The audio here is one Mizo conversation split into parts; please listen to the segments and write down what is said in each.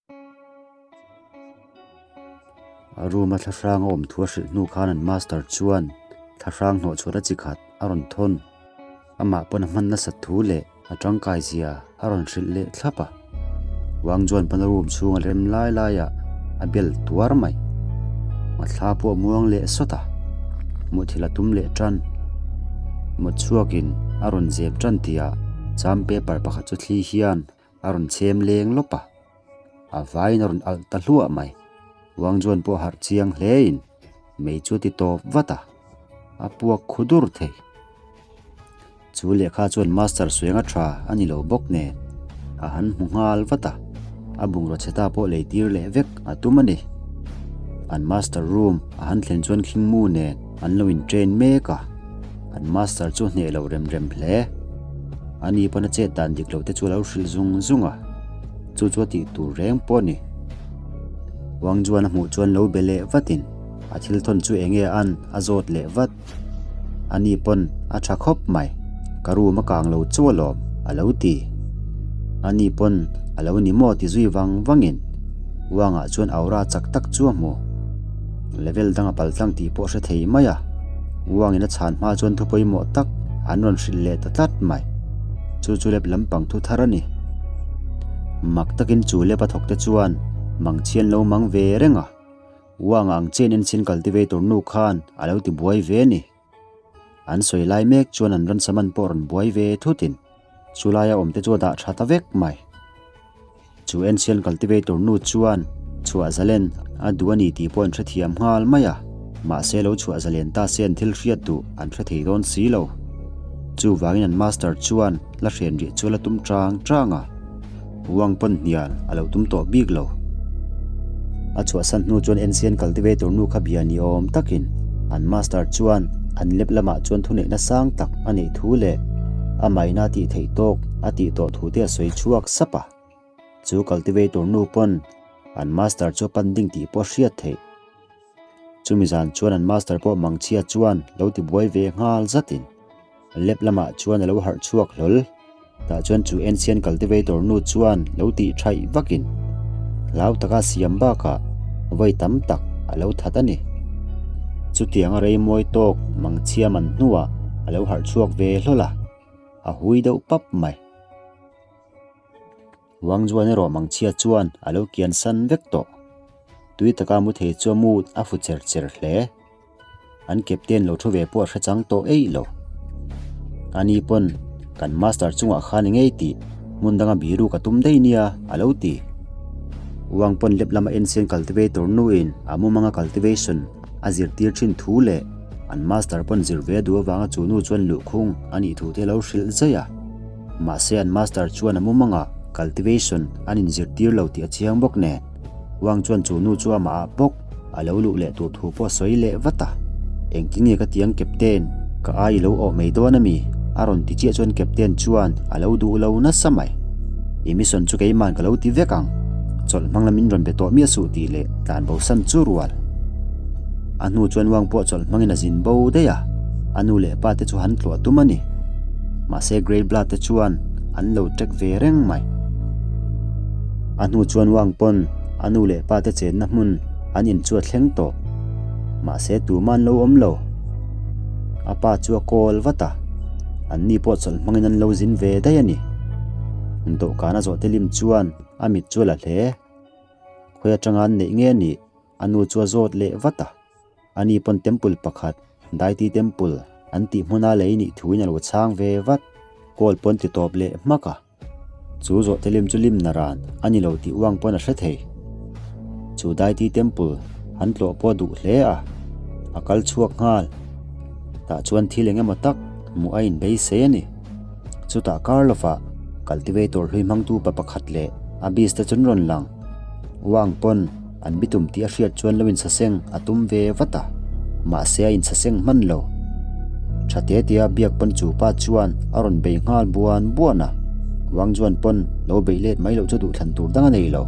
A room a thlahrang a awm thu a hrilh hnu khan an master chuan thlahrang hnawh chhuahna chi khat a rawn thawn. Amah pawn a hman nasat thu leh a tangkai zia a rawn hrilh leh thlap a. Wang chuan pawn a room chhung a rem lai laiah a bel tuar mai. A thla pawh a muang leh sawt a, muthilh a tum leh tan. Mut chhuakin a rawn zep tan tihah cham paper pakhat chu thli hian a rawn chhem leng lawp a, a vaiin a rawn alh ta hluah mai. Wang Juan pawh harh chiang hlein mei chu a ti tawp vat a, a puak khu dur thei. Chu lehkha chuan Master Suenga tha a ni lo bawk nen a han hmu nghal vat a, a bungraw chhe ta pawh lei tir leh vek a tum a ni. An Master room a han thlen chuan Khingmu nen an lo in train mek a. An master chu hneh lo rem rem hle. Ani pawn a chet dan dik lo te chu a lo hrilh zung zung a, chu chu a tih tur reng pawh a ni. Wang Juan a hmuh chuan lo be leh vatin a thil thawn chu eng nge an a zawt leh vat. Ani pawn a tha khawp mai, ka room a kang lo chu alawm a lo ti. Ani pawn a lo ni maw ti zui vang vangin Wang-ah chuan aura chak tak chu a hmu. Level dang a pal tlang tih pawh hre thei mai a, Wang-in a chhan hma chuan thu pawimawh tak an rawn hrilh leh ta tlat mai. Chu chu lep lampang thu thar a ni. Mak takin chu lep a thawk te chuan mangchhian lo mang ve reng a, Wang-a ang chian enchhin cultivator nu khan a lo ti buai ve a ni. An sawi lai mek chuan an ransa man pawh rawn buai ve thutin chu laia awmte chu a dah tha ta vek mai. Chu ancient cultivator nu chuan chhuah zalen a duh a ni tih pawh an hrethiam nghal mai a, mahse lo chhuah zalen ta se an thil hriat duh an hre thei dawn si lo. Chuvangin an master chuan la hrian rih chu a la tum chang chang a. Wang pawn hnial a lo tum tawh bik lo. A chhuahsan hnu chuan ancient cultivator nu kha bia ni awm takin an master chuan an lep lamah chuan thuneihna sang tak a neih thu leh a maina tih theih tawk a tih tawh thu te a sawi chhuak sap a. Chu cultivator nu pawn an master chu a pan ding tih pawh a hriat theih. Chumi zan chuan an master pawh mangchhia chuan lo ti buai ve nghal zatin lep lamah chuan a lo harh chhuak hlawl. Tah chuan chu ancient cultivator nu chuan lo tih thaih vakin hlau taka siam bakah vawi tam tak a lo that a ni. Chutianga rei mawi tawk mangchhia man hnuah a lo harh chhuak ve hlawl a, a hui deuh pap mai. Wang Juan erawh mangchhia chuan a lo kian san vek tawh. Tui taka mu thei chu a mut a fu cher cher hle. An captain lo thu ve pawh a hre chang tawh eih lo. Ani pawn kan master chungah khan i ngei tih hmun danga biru ka tum daih nia a lo ti. Wang pawn lep lama ancient cultivator nuin a mumanga cultivation a zirtir thin thu leh an master pawn zir ve duh avanga chu nu chuan luhkhung a nih thu te a lo hrilh zai a. Mahse an master chuan a mumangah cultivation an inzirtir lo tih a chiang bawk nen, Wang chuan chu nu chu amah ah bawk a lo luh leh tur thu pawh a sawi leh vat a. Engtin nge ka ti ang Captain, ka ai i lo awh mai dawn ami? A rawn ti chiah chuan Captain chuan a lo duh lo nasa mai. I mission chu keiman ka lo ti vek ang, chawlh hmang lamin rawn be tawh miah suh tih leh tlan bo san chu rual. A hnu chuan Wang pawh chawlh hmangin a zin bo daih a, a nu leh pa te chu han tluah tum a ni. Mahse Grey Blood te chuan an lo tek ve reng mai. A hnu chuan Wang pawn a nu leh pa te chenna hmun an in chu a thleng tawh. Mahse tumah an lo awm lo. A pa chu a kawl vat a, an ni pawh chawlh hmangin an lo zin ve daih a ni. Dawhkan a zawh te lim chuan a mit chu a la hle. Khawi atanga an neih nge nih a nu chu a zawt leh vat a. Ani pawn temple pakhat, Daiti Temple, an tih hmuna lei nih thuin a lo chhang ve vat. Kawl pawn ti tawp leh hmak a. Chu zawhte lim chu lim na ran a ni lo tih uang pawn a hre thei. Chu Daiti Temple an tlawh pawh duh hle a, a kal chhuak nghal. Tah chuan thil eng emaw tak hmuh a inbeisei a ni. Chutah kar lovah cultivator hlui hmangtu pa pakhat leh a beast te chu an rawn lang. Wang pawn an bitum tih a hriat chuan lo insaseng a tum ve vat a, mahse a insaseng hman lo. Tha te tia biak pawn chu pa chuan a rawn bei nghal buan buan a, Wang Juan pawn lo beih let mai loh chu duhthlan tur dang a nei lo.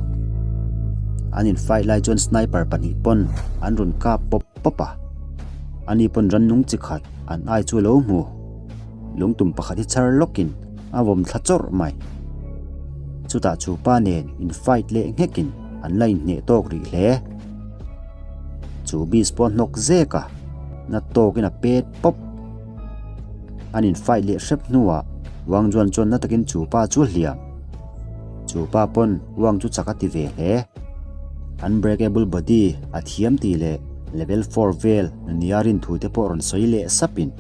An in fight lai chuan sniper pahnih pawn an rawn kap pawp pawp a, ani pawn rannung chi khat an ai chu a lo hmu. Lungtum pakhat hi chhar lawkin a vawm thla chawrh mai. Chutah chu pa nen in fight leh nghekin. an la inhneh tawk rih hle. Chu beast pawh a hnawk zek a, na tawkin a pet pawp. An in fight leh hrep hnuah Wang Juan chuan na takin chu pa chu a hliam. Chu pa pawn Wang chu chak a ti ve hle. Unbreakable body a thiam tih leh level four vel nia rin thu te pawh rawn sawi leh sapin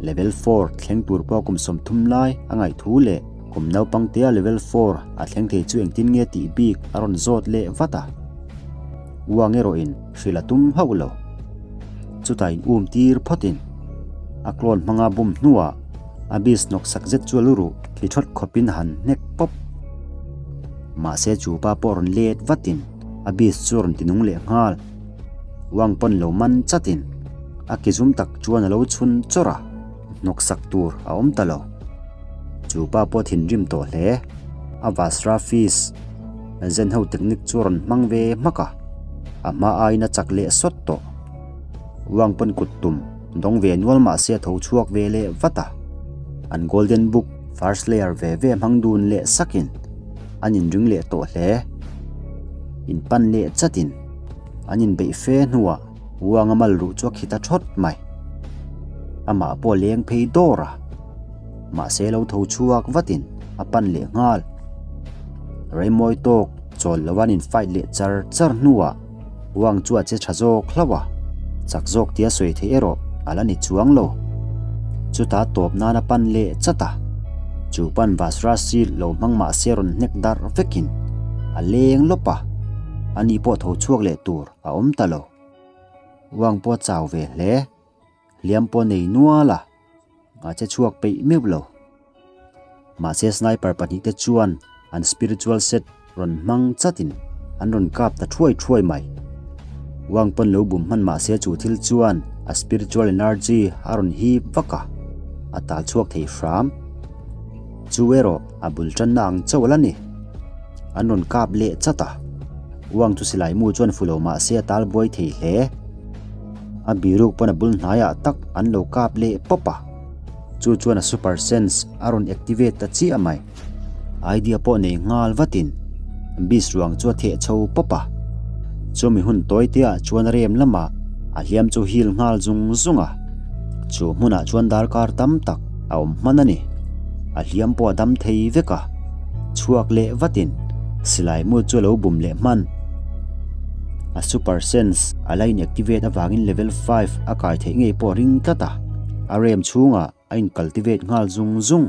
level four thleng tur pawh kum 30 lai a ngaih thu leh kum naupang tea level four a thleng thei chu engtin nge tih bik a rawn zawt leh vat a. Wang erawhin hrilh a tum hauh lo. Chutah in um tir phawtin a clone hmanga bum hnuah a beast hnawk sak zet chu a lu ruh thli thawt khawpin a han hnek pawp. Mahse chu pa pawh rawn let vatin a beast chu a rawn ti nung leh nghal. Wang pawn lo man chatin a ki zum tak chuan a lo chhun chawrh a, hnawk sak tur a awm ta lo. Chu pa pawh thinrim tawh hle. A Vasra Fist zen ho technique chu a rawn hmang ve hmak a, a hma aiin a chak leh sawt tawh. Wang pawn kut tum dawng ve nual mahse a tho chhuak ve leh vat a. An Golden Book first layer ve ve hmang dun leh sakin an inring leh tawh hle. Inpan leh chatin an inbeih fe hnuah Wang a mal ruh chu a khi ta thawt mai. Amah pawh a leng phei dawr a. Mahse lo tho chhuak vatin a pan leh nghal. Reimawi tawk chawl lo an in fight leh char char hnuah Wang chu a che tha zawk hlauh a, chak zawk tia sawi theih erawh a la ni chuang lo. Chutah tawp nan a pan leh chat a, chu pan Vasra seal lo hmang mahse rawn hnek darh vekin a leng lawp a, ani pawh tho chhuak leh tur a awm ta lo. Wang pawh a chau ve hle, hliam pawh a nei nual a. A che chhuak peih meuh lo. Mahse sniper pahnihte chuan an spiritual set rawn hmang chatin an rawn kap ta thuai thuai mai. Wang pawn lo bum hman mahse chu thil chuan a spiritual energy a rawn hip vak a, a tal chhuak thei hram. Chu erawh a bul tanna ang chauh a la ni. An rawn kap leh chat a. Wang chu silai mu chuan fu lo mahse a tal buai thei hle. A biruk pawn a bul hnaiah tak an lo kap leh pawp a, chu chuan a super sense a rawn activate ta chiah mai. Idea pawh nei nghal vatin beast ruang chu a theh chho pawp a, chumi hun tawi te ah chuan a rem lamah a hliam chu heal nghal zung zung a, chu hmunah chuan darkar tam tak a awm hman a ni. A hliam pawh a dam thei vek a, chhuak leh vatin silai mu chu a lo bum leh hman. A super sense a la in activate avangin level five a kai theih ngei pawh a ring tlat a, a rem chhungah a in cultivate nghal zung zung.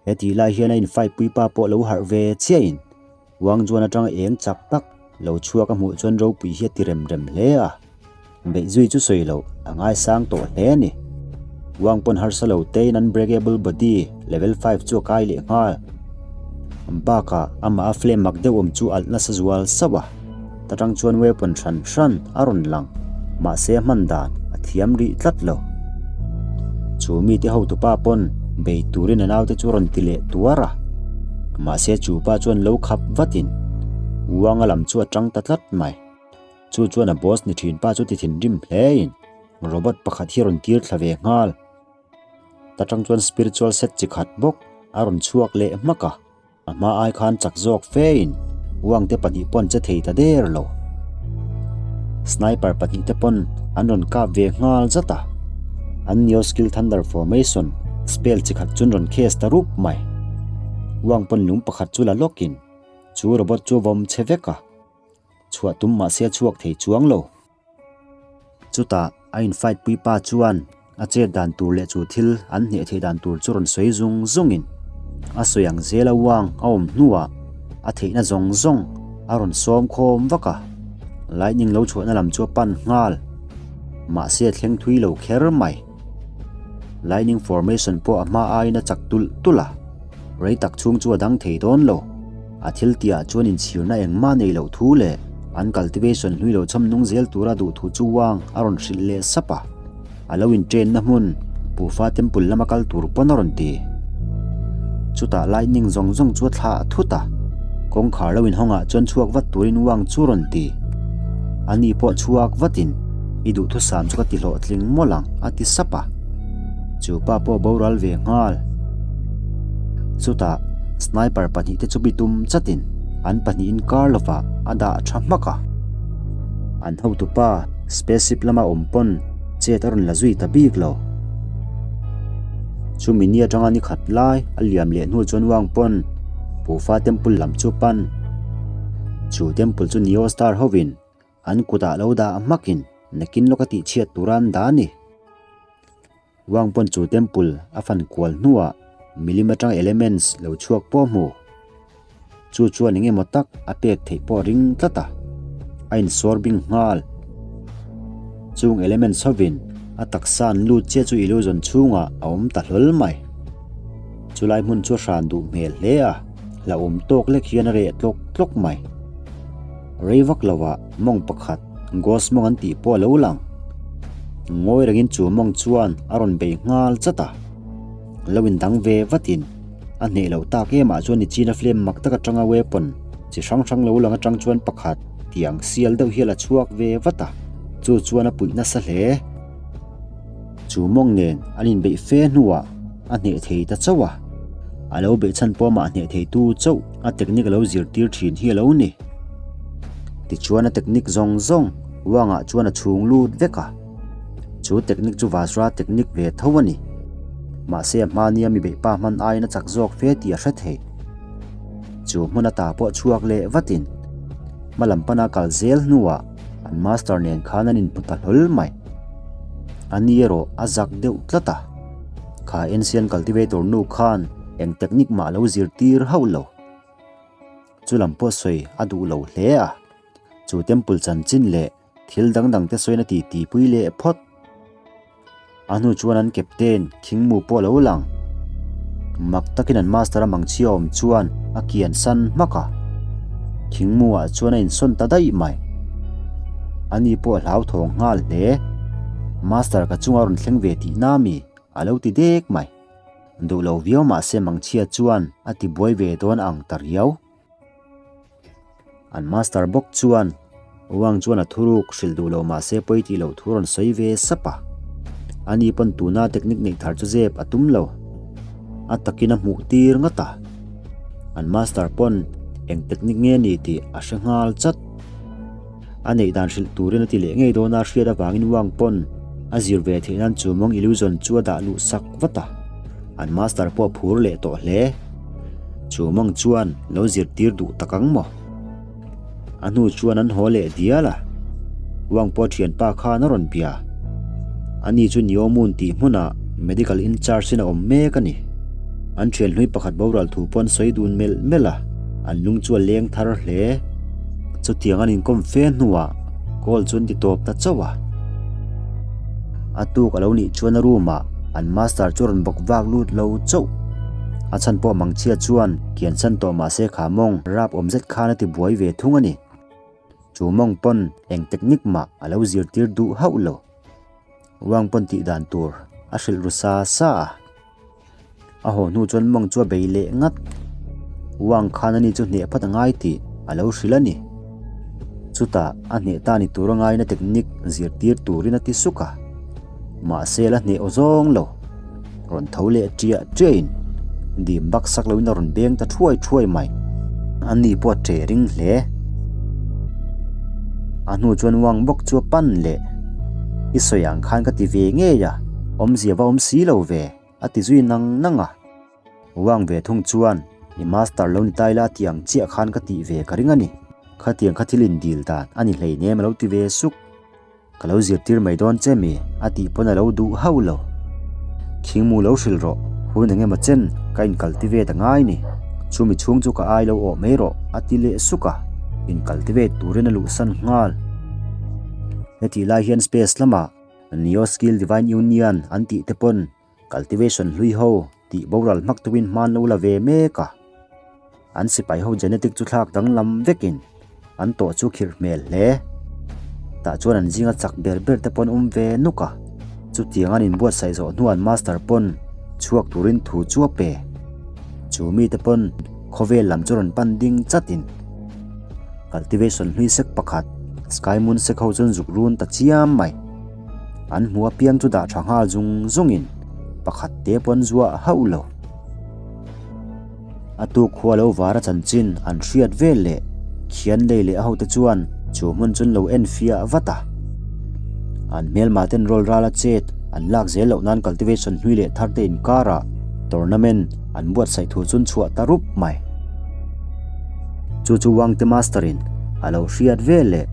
Hetih lai hian a in fight puipa pawh lo harh ve chiahin Wang Juan atanga eng chak tak lo chhuak a hmuh chuan ropui hi a ti rem rem hle a, beih zui chu sawi loh a ngaisang tawh hle a ni. Wang pawn harsa lo tein unbreakable body level five chu a kai leh nghal. Bakah amah a flame mak deuh awm chu alh nasa zual sauh a, ta tang chuan weapon hran hran a rawn lang, mahse a hman dan a thiam rih tlat lo. Chu mite hotupa pawn bei turin a naute chu rawn ti leh tuar a, mahse chu pa chuan lo khap vatin Wang-a lam chu a tang ta tlat mai. Chu chuan a boss ni thin pa chu ti thinrim hlein robot pakhat hi a rawn tir thla ve nghal. Ta tang chuan spiritual set chi khat bawk a rawn chhuak leh hmak a, a hma ai khan chak zawk fein Wang te pahnih pawn che thei ta der lo. Sniper pahnih te pawn an rawn kap ve nghal zat a, an Neo Skill Thunder Formation spell chi khat chun rawn case ta rup mai. Wang pawn lung pakhat chu la lawkin chu robot chu a vawm che vek a, chhuah tum mahse a chhuak thei chuang lo. Chutah a in fight pui pa chuan a chet dan tur leh chu thil an hneh theih dan tur chu rawn sawi zung zungin a sawi ang zela uang a awm hnuah a theihna zawng zawng a rawn sawm khawm vak a, lightning lo chhuahna lam chu a pan nghal. Mahse a thleng thui lo kher mai. Lightning formation pawh a hma aiin a chak tulh tulh a, rei tak chhung chu a dang thei dawn lo. A thil tihah chuan inchhirna engmah nei loh thu leh an cultivation hlui lo chham nung zel tura duh thu chu Wang a rawn hrilh leh sap a. A lo intrain na hmun Pufa Temple lama kal tur pawn a rawn ti. Chutah lightning zawng zawng chu a thlah thut a, kawngkhar lo inhawngah chuan chhuak vat turin Wang chu a rawn ti. Ani pawh chhuak vatin, I duhthusam chu ka ti hlawhtling mawlh ang, a ti sap a. Chu pa pawh boral ve nghal. Chutah sniper pahnihte chu bitum chatin An pahnihin kar lovah a dah tha hmak a. An hotupa spaceship lama awm pawn chet a rawn la zui ta bik lo. Chumi ni atanga ni khat lai a liam leh hnu chuan Wang pawn Pufa Temple lam chu pan. Chu temple chu Neo Star hovin an kutah lo dah hmakin nakin lawka tihchhiat tura an dah a ni. Wang pawn chu temple a fan kual hnuah milim atanga elements lo chhuak pawh a hmu. Chu chuan eng emaw tak a pek theih pawh a ring tlat a, a insuar bing nghal. Chung elements hovin a taksa an lut chiah chu illusion chhungah a awm ta hlawl mai. Chulai hmun chu a hran duh hmel hle a, hlauhawm tawk lek hian a reh tlawk tlawk mai. Rei vak lovah mawng pakhat Ghost mawng an tih pawh a lo lang. Ngawi rengin chu mawng chuan a rawn bei nghal chat a. Lo indang ve vatin a hneh loh tak emah chuan ni china flame mak tak atanga weapon chi hrang hrang lo lang atang chuan pakhat tiang sial deuh hial a chhuak ve vat a, chu chuan a puih nasa hle. Chu mawng nen an inbeih fe hnuah a hneh thei ta chauh a, a lo beih chhan pawh amah hneh theitu chauh a technique a lo zirtir thin hi a lo ni. Tichuan a technique zawng zawng Wang-ah chuan a chhung lut vek a, chu technique chu Vajra technique ve tho a ni. Mahse a hmania mi beihpa hman aiin a chak zawk fe tih a hre thei. Chu hmun ata pawh chhuak leh vatin hma lam pana kal zel hnuah an master nen khan an inhmu ta hlawl mai. A ni erawh a zak deuh tlat a, kha ancient cultivator nu khan eng technique mah a lo zirtir hauh lo. Chu lam pawh sawi a duh lo hle a, chu temple chanchin leh thil dang dang te sawiin a ti ti pui leh phawt. A hnu chuan an captain Khingmu pawh a lo lang. Mak takin an master a mangchhia awm chuan a kian san hmak a, Khingmu ah chuan a insawn ta daih mai. Ani pawh a hlauthawng nghal hle. Master ka chunga rawn thleng ve tihna mi a lo ti dek mai. Duh lo viau mahse mangchhia chuan a ti buai ve dawn ang ta riau. An master bawk chuan Wang chuan a thuruk hrilh duh lo mahse pawi tih loh thu rawn sawi ve sap a. Ani pawn tuna technique neih thar chu zep a tum lo. A takin a hmuh tir ngat a. An master pawn eng technique nge ni tih a hre nghal chat. A neih dan hrilh turin a ti leh ngei dawn a, hriat avangin Wang pawn a zir ve theih nan chu mawng illusion chu a dah luh sak vat a, an master pawh a phur leh tawh hle. Chu mawng chuan lo zirtir duh tak ang maw? A hnu chuan an haw leh dial a, Wang pawh thianpa khan a rawn bia. Ani chu Niomun tih hmunah medical in-charge in a awm mek a ni. An thian hlui pakhat boral thu pawh an sawi dun melh melh a, an lung chu a leng thar hle. Chutiang an inkawm fe hnuah call chu an ti tawp ta chauh a. A tuk a lo nih chuan a room ah an master chu a rawn bawk vak lut lo chauh. A chhan pawh mangchhia chuan kian chhan tawh mahse kha mawng rap awm zet khan a ti buai ve thung a ni. Chu mawng pawn eng technique mah a lo zirtir duh hauh lo. Wang pawn tih dan tur a hrilh ru sa sa a. A haw hnu chuan mawng chu a bei leh ngat. Wang khan ani chu hneh phat a ngai tih a lo hrilh a ni. Chutah a hneh ta ni tur a ngaina technique zirtir turin a ti suk a. Mahse la hneh aw zawng lo. Rawn tho leh ṭiah ṭiahin dim bak sak loin a rawn beng ta thuai thuai mai. Ani pawh a ṭeh ring hle. A hnu chuan Wang bawk chu a pan leh, I sawi ang khan ka ti ve ngei a, awmzia va awm si lo ve, a ti zui nang nang a. Wang ve thung chuan, I master lo ni ta ila tih ang chiah khan ka tih ve ka ring a ni. Khatiang kha thil indil dan a ni hleinem a lo ti ve suk. Ka lo zirtir mai dawn che mi? a tih pawn a lo duh hauh lo. Khingmu lo hrilh rawh, hun eng emaw chen ka incultivate a ngai ni. Chumi chhung chu ka ai lo awh mai rawh, a ti leh suk a, incultivate turin a luhsan nghal. Hetih lai hian space lamah Neo Skill Divine Union an tih te pawn Cultivation hlui ho tih boral hmak tuin hman lo la ve mek a. An sipai ho genetic chu thlak danglam vekin an tawh chu khirh hmel hle. Tah chuan an zinga chak ber ber te pawn awm ve nuk a. Chutiang an inbuatsaih zawh hnuah an master pawn chhuak turin thu chu a pe. Chu mite pawn khawvel lam chu rawn pan ding chatin cultivation hlui sek pakhat Sky Moon sek ho chuan zuk run ta chiam mai. An hmu apiang chu dah tha nghal zung zungin pakhat te pawn zuah hauh lo. A tuk khua lo var a chanchin an hriat vel leh khian lei leh a hote chuan chu hmun chu an lo en fiah vat a. An hmelma ten rawl ral a chet an lak zel loh nan cultivation hlui leh thar te inkarah tournament an buatsaih thu chu an chhuah ta rup mai. Chu chu Wangte Master in a lo hriat vel leh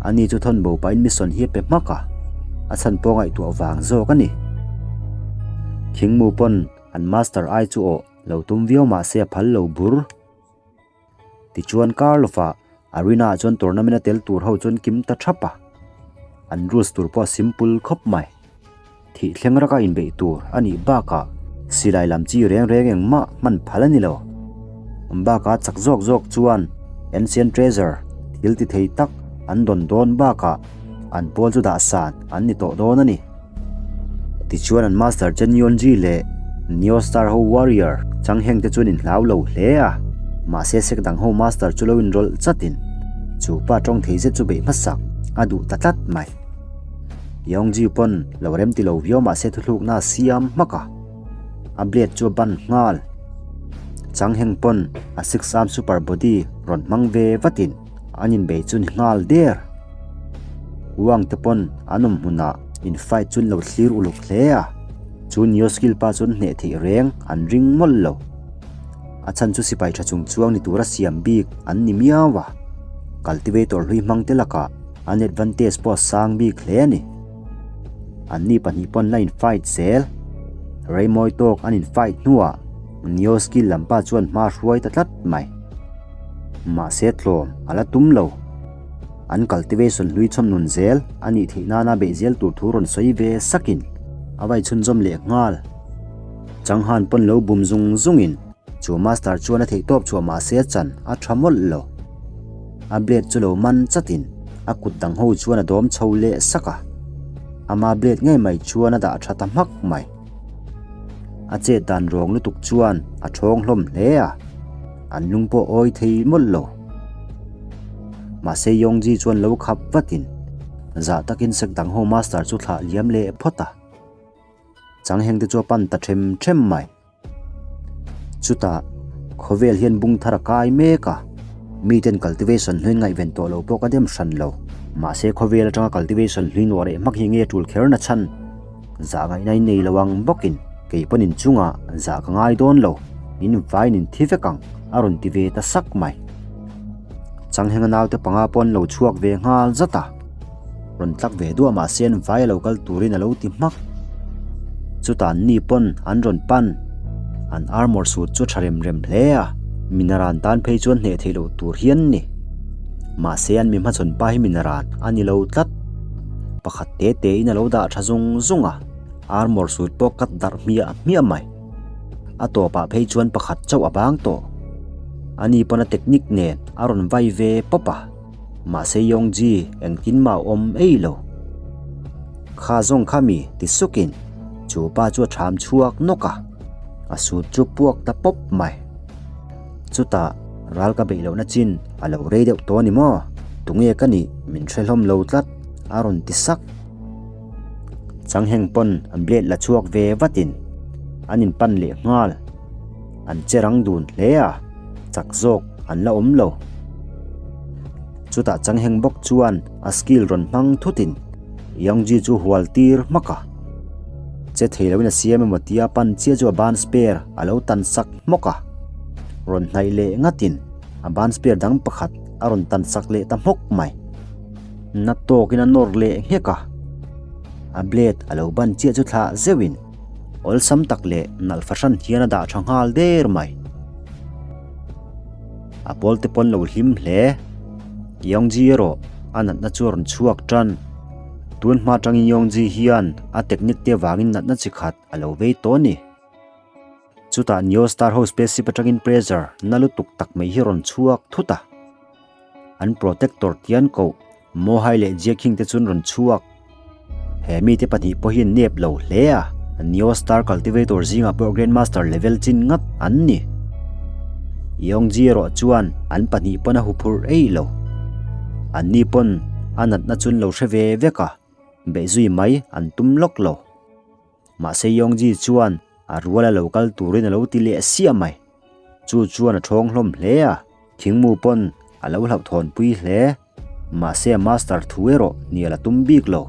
ani chu thawn bo pahin mission hi a pe hmak a, a chhan pawh ngaihtuah vang zawk a ni. Thingmu pawn an Master ai chu awh lo tum viau mah se a phal lo bur. Tichuan Karlova arena ah chuan tournament a tel tur ho chuan kim ta thap a, an rules tur pawh a simple khawp mai. Thih thleng raka inbeih tur a nih bakah silai lam chi reng reng engmah hman phal a ni lo. Bakah chak zawk zawk chuan Ancient Treasure thil ti thei tak an dawn dawn bakah an pawl chu dah san an ni tawh dawn a ni. Tichuan an Master Chen Yonji leh Neo Star ho Warrior chang heng te chuan inhlau lo hle a, mahse sek dang ho Master chu lo inrawlh chatin chu pa tawng thei zet chu beih hmasak a duh ta tlat mai. Yongji pawn lo rem ti lo viau mahse thuthlukna a siam hmak a, a blade chu a ban nghal. Chang Heng pawn a six arm super body rawn hmang ve vatin an inbei chu ni nghal der. Wang te pawn an awm hmunah in fight chu an lo thlir uluk hle a, chu Neo skill pa chu an hneh theih reng an ring mawlh lo. A chhan chu sipai tha chung chuang ni tura siam bik an ni miau a, cultivator hlui hmang te lakah An advantage pawh a sang bik hle a ni. Anni pahnih pawn la in fight zel. Reimawi tawk an in fight hnuah Neo skill lampa chuan hma hruai ta tlat mai. Mahse tlawm a la tum lo. An cultivation hlui chhawm nun zel a nih theih nana beih zel tur thu rawn sawi ve sakin a vai chhunzawm leh nghal. Changhan pawn lo bum zung zungin chu master chuan a theihtawp chhuah mahse chan a tha mawlh lo. A blade chu lo man chatin a kut dang ho chuan a dawm chho leh sak a, ama blade ngei mai chuan a dah tha ta hmak mai. A chet dan rawng lutuk chuan a thawng hlawm hle a, an lung pawh awi thei mawlh lo. Mahse Yongji chuan lo khap vatin zah takin sek dang ho master chu thlah liam leh phawt a, chang heng te chu a pan ta them them mai. Chutah, khawvel hian bung thar a kai mek a, miten cultivation hlui ngaihven tawh lo pawh ka dem hran lo. Mahse khawvel atanga cultivation hlui nuah reh hmak hi nge tul kher na chhan? Zah ngaihna in nei lo ang bawkin kei pawn inchungah zah ka ngai dawn lo, in vain in thi vek ang a rawn ti ve ta sak mai. Changhenga naute panga pawh an lo chhuak ve nghal zat a. Rawn tlak ve duah mahse an vai a lo kal turin a lo ti hmak. Chutah an ni pawn an rawn pan. An armor suit chu a tha rem rem hle a, minaran tan phei chuan hneh theih loh tur hian ni. Mahse an mi hmachhawn pa hi minaran a ni lo tlat. Pakhat te te in a lo dah tha zung zung a, armor suit pawh cut darh hmiah hmiah mai. A tawpah phei chuan pakhat chauh a bang tawh. Ani pawn a technique nen a rawn vai ve pawp a. Mahse Yongji engtin mah awm ei lo. Kha zawng kha mi ti sukin chu pa chu a ṭham chhuak nawk a, a sut chu puak ta pawp mai. Chutah ral ka beih lohna chin a lo rei deuh tawh a ni maw? Tunge ka nih min hre hlawm lo tlat a rawn ti sak. Changheng pawn a blade la chhuak ve vatin an inpan leh nghal. An che rang dun hle a, chak zawk an la awm lo. Chutah Changheng bawk chuan a skill rawn hmang thutin Yangji chu hual tir hmak a. Che thei loin a siam emaw tia pan chiah chu a ban spare a lo tan sak hmawk a. Rawn hnaih leh ngatin a ban spare dang pakhat a rawn tan sak leh ta hmawk mai. Na tawkin a nawr leh nghek a. A blade a lo ban chiah chu thlah zeuhin awlsam tak leh nalh fahran hian a dah tha nghal der mai. A pawl te pawn lo hlim hle. Yongji erawh a natna chu a rawn chhuak tan. Tun hma atangin Yongji hian a technique te avangin natna chi khat a lo vei tawh a ni. Chutah Neo Star ho spaceship atangin pressure na lutuk tak mai hi a rawn chhuak thut a. An protector tian koh Mohai leh Jia King te chuan rawn chhuak. He mite pahnih pawh hi an nep lo hle a, Neo Star Cultivator zingah pawh Grandmaster level chin ngat an ni. Yongji erawh chuan an pahnih pawn a huphurh ei lo. Anni pawn a natna chu an lo hre ve vek a, beihzui mai an tum lawk lo. Mahse Yongji chuan a ruala lo kal turin a lo ti leh siah mai. Chu chuan a ṭhawng hlawm hle a, thingmu pawn a lo hlauhthawnpui hle. Mahse a master thu erawh hnial a tum bik lo.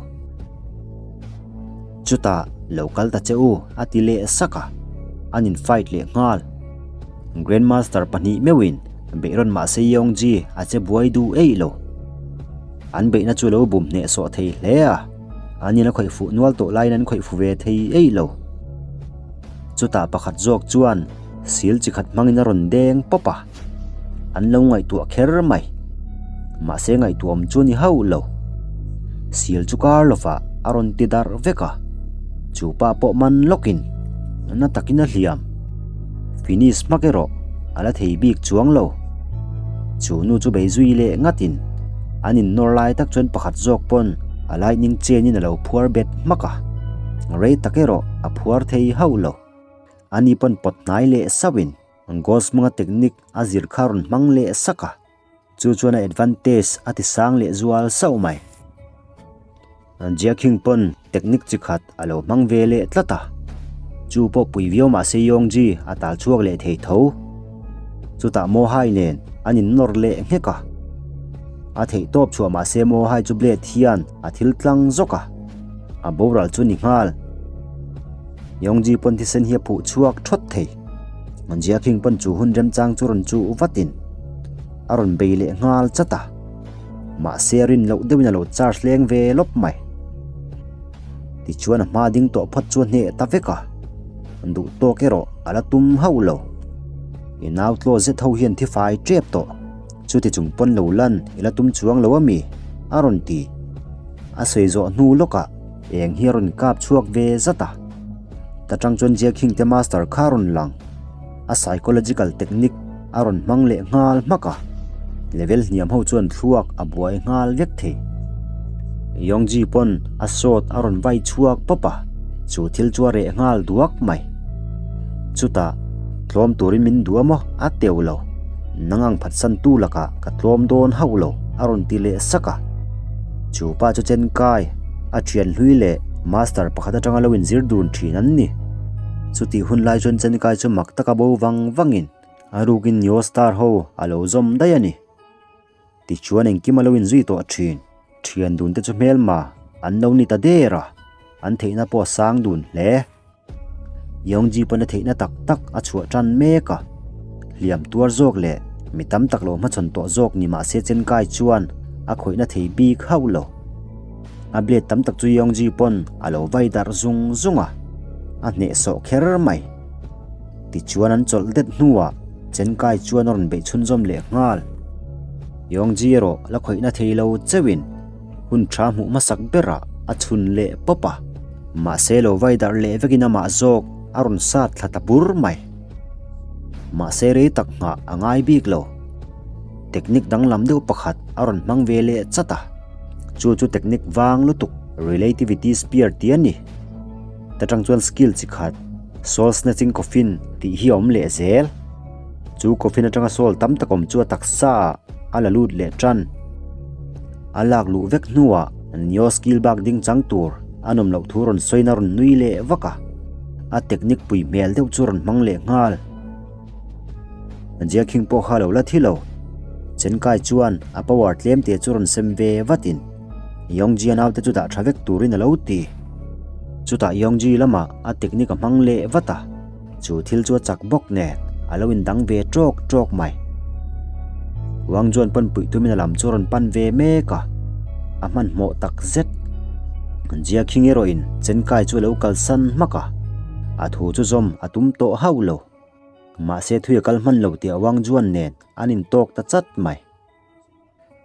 Chutah lo kal ta che u a ti leh sak a, an in fight leh nghal. Grandmaster pahnih meuhin beihrawn mahse Yongji a che buai duh eih lo. An beihna chu lo bum hnehsawh thei hle a, an in a khawih fuh nual tawh laiin an khawih fu ve thei eih lo. Chutah pakhat zawk chuan sil chi khat hmangin a rawn deng pawp a, an lo ngaihtuah kher mai. Mahse ngaihtuahawm chu a ni hauh lo. Sil chu kar lovah a rawn ti darh vek a, chu pa pawh man lawkin na takin a hliam. Finish hmak erawh a la thei bik chuang lo. Chu nu chu bei zui leh ngatin an innawr lai tak chuan pakhat zawk pawn a lightning chain in a lo phuar bet hmak a, rei tak erawh a phuar thei hauh lo. Ani pawn pawt hnai leh sauhin Ghost hmanga technique a zir kha rawn hmang leh sak a, chu chuan a advantage a ti sang leh zual sauh mai. Jiakhing pawn technique chi khat a lo hmang ve leh tlat a, chu pawh pui viau mah se Yongji a tal chhuak leh thei tho. Chutah Mohai nen an innawr leh nghek a, a theih tawp chhuah mah se Mohai chu blade hian a thil tlang zawk a, a boral chu ni nghal. Yongji pawn thisen hi a phuh chhuak thawt thei. Jiakhing pawn chu hun remchang chu rawn chuh vatin a rawn bei leh nghal chat a. Mahse a rin loh deuhin a lo charge leng ve lawp mai. Tichuan a hma ding tawh phawt chu a hneh ta vek a, duh tawk erawh a la tum hauh lo. I nau tlaw zet ho hian thi fai tep tawh, chuti chung pawn lo lan i la tum chuang lo a mi? a rawn ti. A sawi zawh hnu lawkah eng hi a rawn kap chhuak ve zat a. Ta tang chuan Jack Hing te master kha a rawn lang. A psychological technique a rawn hmang leh nghal hmak a, level hniam ho chuan thluak a buai nghal vek thei. Yongji pawn a sawt a rawn vai chhuak pawp a, chu thil chu a reh nghal duak mai. Chutah, tlawm turin min duh a maw? A teuh lo. Nang ang phatsan tu lakah ka tlawm dawn hauh lo, a rawn ti leh sak a. Chu pa chu chen kai, a thian hlui leh master pakhat atanga lo inzir dun thin an ni. Chutih hun lai chuan Chenkai chu mak taka bo vang vangin a rukin Neo Star ho a lo zawm daih a ni. Tichuan engkim a lo inzui tawh thin. Thian dun te chu hmelma an lo ni ta der a, an theihna pawh a sang dun hle. Yongji pawn a theihna tak tak a chhuah tan mek a, hliam tuar zawk leh mi tam tak lo hmachhawn tawh zawk ni mahse Chenkai chuan a khawihna thei bik hauh lo. A blade tam tak chu Yongji pawn a lo vai darh zung zung a, a hnehsawh kher mai. Tichuan an chawlh det hnuah Chenkai chuan a rawn beih chhunzawm leh nghal. Yongji erawh la khawihna thei lo cheuhin hun tha hmuh hmasak berah a chhun leh pawp a, mahse lo vai darh leh vekin amah zawk a rawn sat thla ta bur mai. Mahse rei tak nghah a ngai bik lo. Technique danglam deuh pakhat a rawn hmang ve leh chat a. Chu chu technique vang lutuk Relativity Spear tih a ni. Ta tang chuan skill chi khat Soul Snatching Coffin tih hi a awm leh zel. Chu coffin atanga soul tam tak awm chu a taksa ah a la lut leh tan. A lak luh vek hnuah Neo skill bak ding chang tur a nawm loh thu rawn sawiin a rawn nui leh vak a. A technique pui hmel deuh chu rawn hmang leh nghal. Jiakhing pawh kha lo la thi lo. Chenkai chuan a power tlem te chu rawn sem ve vatin Yongji a naute chu dah tha vek turin a lo ti. Chutah Yongji lamah a technique a hmang leh vat a, chu thil chu a chak bawk nen a lo indang ve tawk tawk mai. Wang Juan pawn puih tumin a lam chu a rawn pan ve mek a, a hmanhmawh tak zet. Jiakhing erawhin Chenkai chu a lo kalsan hmak a, a thu chu zawm a tum tawh hauh lo. Mahse thui a kal hman lo tih a Wang Juan nen an intawk ta chat mai.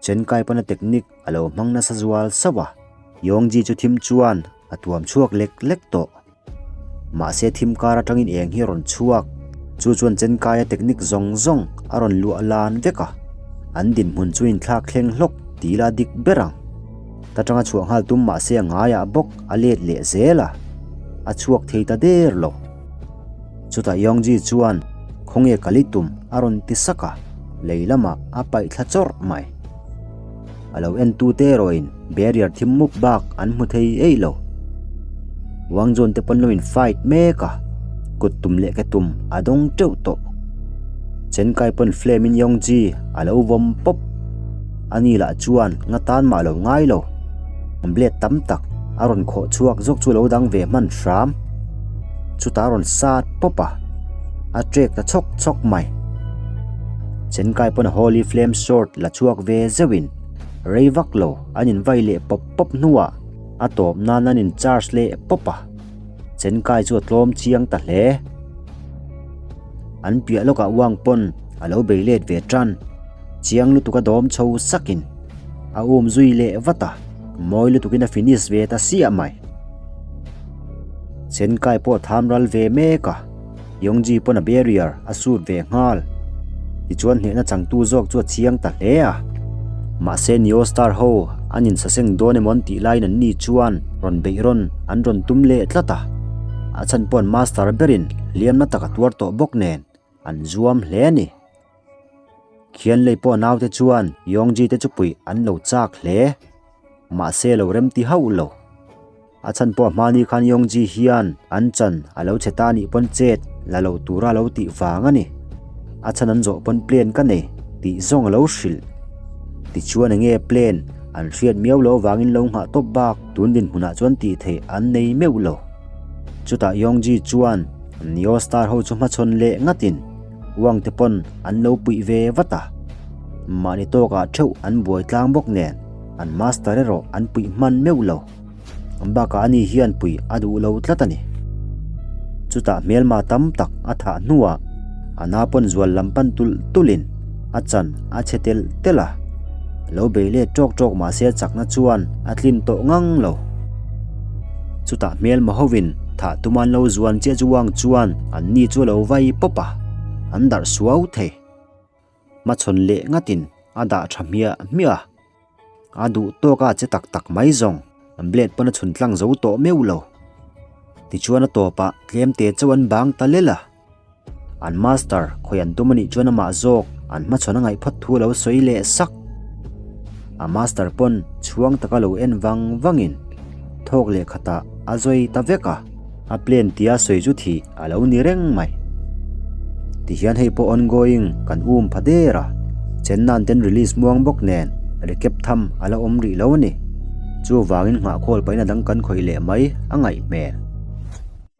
Chen Kai pawn a technique a lo hmang nasa zual sauh a, Yongji chu thim chuan a tuam chhuak lek lek tawh. Mahse thim kar atangin eng hi a rawn chhuak, chu chuan Chen Kai a technique zawng zawng a rawn luah lan vek a, an dinhmun chu inthlak thleng hlawk ti ila dik ber ang. Ta tanga chhuah nghal tum mahse a ngaiah bawk a let leh zel a, a chhuak thei ta der lo. Chutah Yongji chuan, Khawnge ka li tum? a rawn ti sak a, lei lamah a paih thla chawrh mai. A lo entute erawhin barrier thim mup bak an hmu thei eih lo. Wang Jun te pawn lo in fight mek a, kut tum leh ke tum a dawng teuh tawh. Chenkai pawn flame in Yongji a lo vawm pawp. Ani lah chuan nga tan mah lo ngai lo. Blade tam tak a rawn khawh chhuak zawk chu lo dang ve hman hram. Chutah a rawn sat pawp a, a trek ta chhawk chhawk mai. Chenkai pawn Holy Flame Sword la chhuak ve zeuhin rei vak lo an invai leh pawp pawp hnuah a tawp nan an in charge leh pawp a. Chenkai chu a tlawm chiang ta hle. An piah lawkah uang pawn a lo bei let ve tan. Chiang lutuk a dawm chho sakin a um zui leh vat a, mawi lutukin a finish ve ta siah mai. Chenkai pawh a tham ral ve mek a, Yongji pawn a barrier a sut ve nghal. Tichuan hnehna changtu zawk chu a chiang ta hle a. Mahse Neo Star ho an insaseng dawn emaw an tih laiin an ni chuan rawn beih rawn an rawn tum leh tlat a. A chhan pawh an master berin hliamna tak a tuar tawh bawk nen an zuam hle a ni. Khian lei pawh naute chuan Yongji te chu puih an lo chak hle. Mahse lo remti hauh lo. A chhan pawh hmani khan Yongji hian an chan a lo chhe ta nih pawn chet la lo tura lo tih vang a ni. A chhan an zawh pawn plan ka nei tih zawng a lo hrilh. Tichuan enge plan an hriat miau lo vangin lo nghah tawp bak tun dinhmunah chuan tih theih an nei meuh lo. Chutah Yongji chuan Neo Star ho chu hmachhawn leh ngatin Uang te pawn an lo puih ve vat a, mahni tawkah theuh an buai tlang bawk nen an master erawh an puih hman meuh lo. Bakah ani hian puih a duh lo tlat a ni. Chutah hmelma tam tak a thah hnuah a na pawn zual lam pan tulh tulhin a chan a chhe telh telh a, lo bei let tawk tawk mahse a chakna chuan a tlin tawh ngang lo. Chutah hmelma hovin thah tuma an lo zuan chiah chu Wang chuan an ni chu a lo vai pawp a, an darh suau thei. Hmachhawn leh ngatin a dah tha hmiah hmiah a, a duh tawk a che tak tak mai zawng blade pawn a chhun tlang zo tawh meuh lo. Tichuan a tawpah tlemte chauh an bang ta lel a. An master khawi an tum a nih chuan amah zawk an hmachhawn a ngaih phawt thu a lo sawi leh sak. A master pawn chhuang taka lo en vang vangin thawk leh khatah a zawi ta vek a. A plan tia sawi chu thih a lo ni reng mai. Tihian hei pawh ongoing kan um pha der a, Chennai ten release muang bawk nen recap tham a la awm rih lo a ni. Chuvangin nghahkhawl paihna dang kan khawih leh mai a ngaih hmel.